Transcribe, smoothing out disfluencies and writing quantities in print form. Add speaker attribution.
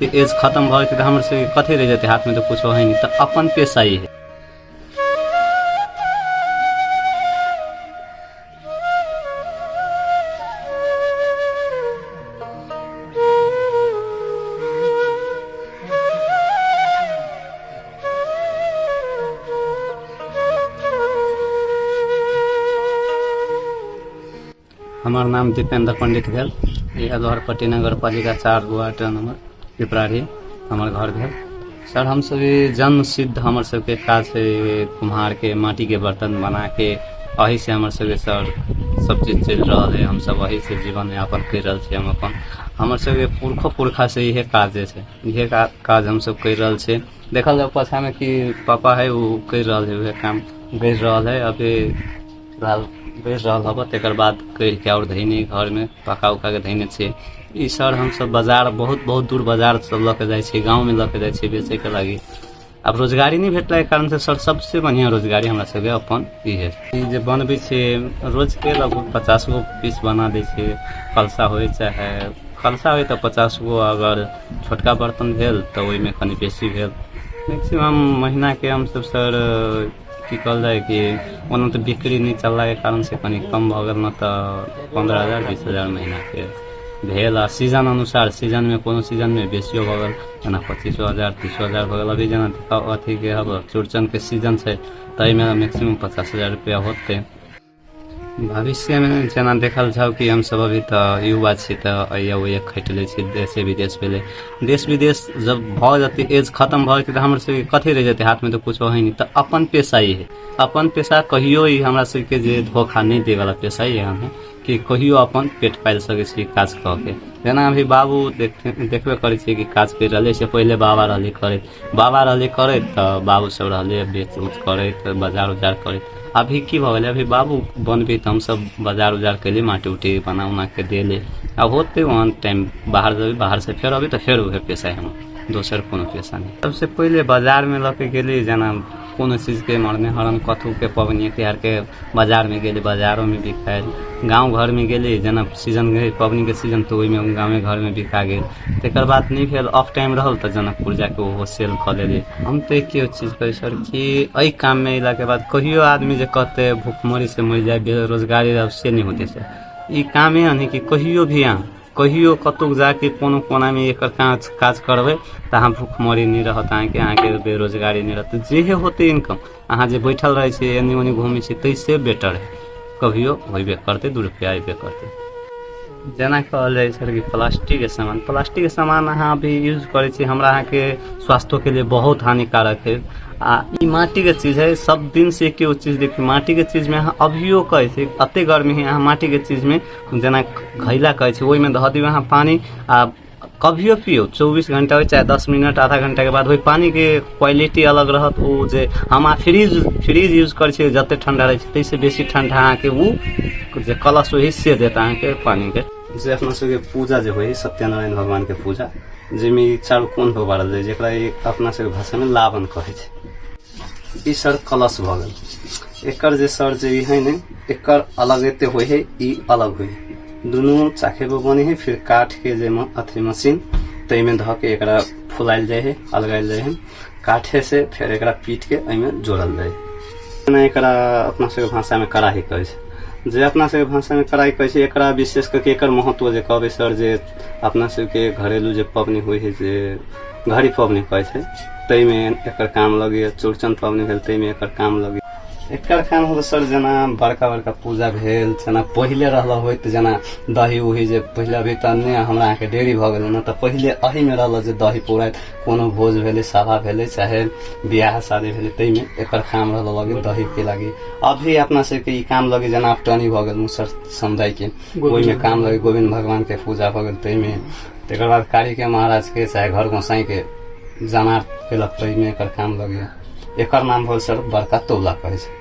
Speaker 1: Age खतम भऽ जेतै तऽ हमर सबके कथी रहि जेतै हाथमे? तऽ कुछो है नहि। तऽ अपन पेशा ई है। हमर नाम दीपेंद्र पंडित भेल। ई अधहरपट्टी नगरपालिका 4, वार्ड नंबर पिपराही हमर घर भेल। सर, हमसब ई जन्म सिद्ध हमर सबके काज छै कुम्हारके, माटीके बर्तन बनाके। एहिसँ हमर सबके सर सब चीज चलि रहल है। हमसब एहिसँ जीवन यापन करि रहल छी। हम अपन हमर सबके पुरखो पुरखासँ इहे काज जे छै, इहे काज हमसब करि रहल छी। देखल जाउ पाछामे कि पापा है, ओ करि रहल है, उहे काम गढ़ि रहल है। अभी फिलहाल गढ़ि रहल हब, तकर बाद करिके आओर धैने घरमे पका उकाके धैने छियै। ई सर हमसब बाजार बहुत बहुत दूर बाजार सब लऽ के जाइ छियै, गाँवमे लऽ के जाइ छियै बेचैके लागि। आब रोजगारी नहि भेटलाके कारणसँ सर, सबसँ बढ़िआँ रोजगारी हमरा सबके अपन ई है। ई जे बनबै छियै, रोजके लगभग 50 गो पीस बना दै छियै। कलसा होइ चाहे कलसा होइ तऽ 50 गो, अगर छोटका बर्तन भेल तऽ ओहिमे कनि बेसी भेल। मैक्सिमम महीनाके हमसब सर की कहल जाय कि ओना तऽ बिक्री नहि चललाके कारणसँ कनि कम भऽ गेल, ने तऽ 15,000 20,000 महीनाके भेल। आ सीजन अनुसार सीजनमे कोनो सीजनमे बेसियो भऽ गेल, जेना 25,000 30,000 भऽ गेल। अभी जेना अथीके हब चौड़चनके सीजन छै, ताहिमे मैक्सिमम 50,000 रुपैआ होतै। भविष्यमे जेना देखल जाउ कि हमसब अभी तऽ युवा छी, तऽ अइया ओइया खटि लै छी। देशे विदेश भेलै, देश विदेश जब भऽ जेतै, एज खतम भऽ जेतै, तऽ हमर सबके कथी रहि जेतै हाथमे? तऽ कुछो है नहि। तऽ अपन पेशा ई है। अपन पेशा कहियो ई हमरा सबके जे धोखा नहि दैवला पेशा ई एहन है कि कहियो अपन पेट पालि सकै छी काज कऽ के। जेना अभी बाबू देखबे करै छियै कि काज करि रहलै से पहिले बाबा रहलै करैत, बाबा रहलै करैत, तऽ बाबू सब रहलै बेच उच करैत, बाजार उजार करैत। अभी की भऽ गेलै? अभी बाबू बनबै तऽ हमसब बाजार उजार केली, माटी उटी बना उना के देली। आ होतै ओहन टाइम बाहर जेबै, बाहर से फेर अबै तऽ फेर उहे पेशा है हमर, दोसर कोनो पेशा नहि। सबसे पहिले बाजारमे लऽ के गेली, जेना कोनो चीजके मरने हरन कथूके पबनी तिहारके बाजारमे गेली, बाजारोमे बिकायल। गाँव घरमे गेली, जेना सीजन भेल पबनीके सीजन, तऽ ओहिमे गामे घरमे बिका गेल। तकर बाद नहि भेल, ऑफ टाइम रहल तऽ जनकपुर जाके ओहो सेल कऽ लेली। हम तऽ एके चीज कहै सर कि एहि काममे अयलाके बाद कहियो आदमी जे कहतै भूखमरीसँ मरि जाय, बेरोजगारी रहब, से नहि होतै सर। ई कामे एहन हइ कि कहियो भी अहाँ कहियो कतहु जाके कोनो कोनामे एकर काज करबै तऽ अहाँ भूखमरी नहि रहत अहाँके, अहाँके बेरोजगारी नहि रहत। जेहे होतै इनकम, अहाँ जे बैठल रहै छियै, एन्नी ओन्नी घूमै छियै, ताहिसँ बेटर है। कभियो होइबे करतै, 2 रुपैआ अयबे करतै। जेना कहल जाइ छै कि प्लास्टिकके सामान, प्लास्टिकके सामान अहाँ अभी यूज करै छी, हमरा अहाँके स्वास्थ्योके लिए बहुत हानिकारक है। आ ई माटीके चीज है सब दिनसँ एके गो चीज। देखियौ, माटीके चीजमे अहाँ अभियो कहै छी, एते गर्मी है, अहाँ माटीके चीजमे जेना घैला कहै छै, ओहिमे धऽ दियौ अहाँ पानि आ कभियो पियौ, 24 घंटा होइ चाहे 10 मिनट आधा घंटाके बाद, ओहि पानिके क्वालिटी अलग रहत। ओ जे हम अहाँ फ्रिज यूज करै छियै, जते ठंडा रहै छै ताहिसँ बेसी ठंडा अहाँके ओ जे कलश होइ से देत अहाँके पानिके। जे अपना सबके पूजा जे होइ है, सत्यनारायण भगवानके पूजा, जाहिमे ई चारू कोन पर बारल जाइ, जकरा ई अपना सबके भाषामे लावन कहै छै। ई सर कलश भऽ गेल। एकर जे सर जे ई है ने, एकर अलग एते होइ है, ई अलग होइ है। दुनू चाखे पर बनै है। फिर काठ के जे अथी मशीन, ताहिमे धऽ के एकरा फुलायल जाइ है, अलगायल जाइ है काठे से। फेर एकरा पीट के एहिमे जोड़ल जाइ है। जेना एकरा अपना सबके भाषामे कड़ाही कहै छै, जे अपना सबके भाषामे कड़ाही कहै छै, एकरा विशेष करके एकर महत्व जे कहबै सर, जे अपना सबके घरेलू जे पबनी होइ है, जे घड़ी पबनी कहै छै, ताहिमे एकर काम लगैए। चौड़चन पबनी भेल, ताहिमे एकर काम लगैए। एकर काम होल सर, जेना बड़का बड़का पूजा भेल, जेना पहिले रहल होइत जेना दही उही जे पहिले, अभी तऽ नहि, हमरा अहाँके देरी भऽ गेल ने, तऽ पहिले एहिमे रहल जे दही पौराइत। कोनो भोज भेलै, सभा भेलै, चाहे बियाह शादी भेलै, ताहिमे एकर काम रहल लगे दहीके लागि। अभी अपना सबके ई काम लगे जेना टनी भऽ गेल मुसहर समुदायके, ओहिमे काम लगे। गोविन्द भगवानके पूजा भऽ गेल ताहिमे। तकर बाद कालीके महाराजके चाहे घर गोसाइके जनार केलक, ताहिमे एकर काम लगैए। एकर नाम भेल सर बड़का तौला कहै छै।